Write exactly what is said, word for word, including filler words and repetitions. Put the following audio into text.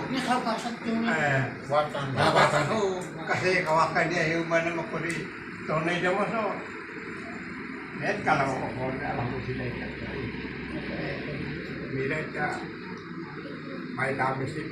Ini kau pasang cumi. Watan. Watan. Kasi kawakan dia, hiu mana makuri. Tonai dia masuk. Kalau mau alam sila. Mira ya. Mai tahu sih.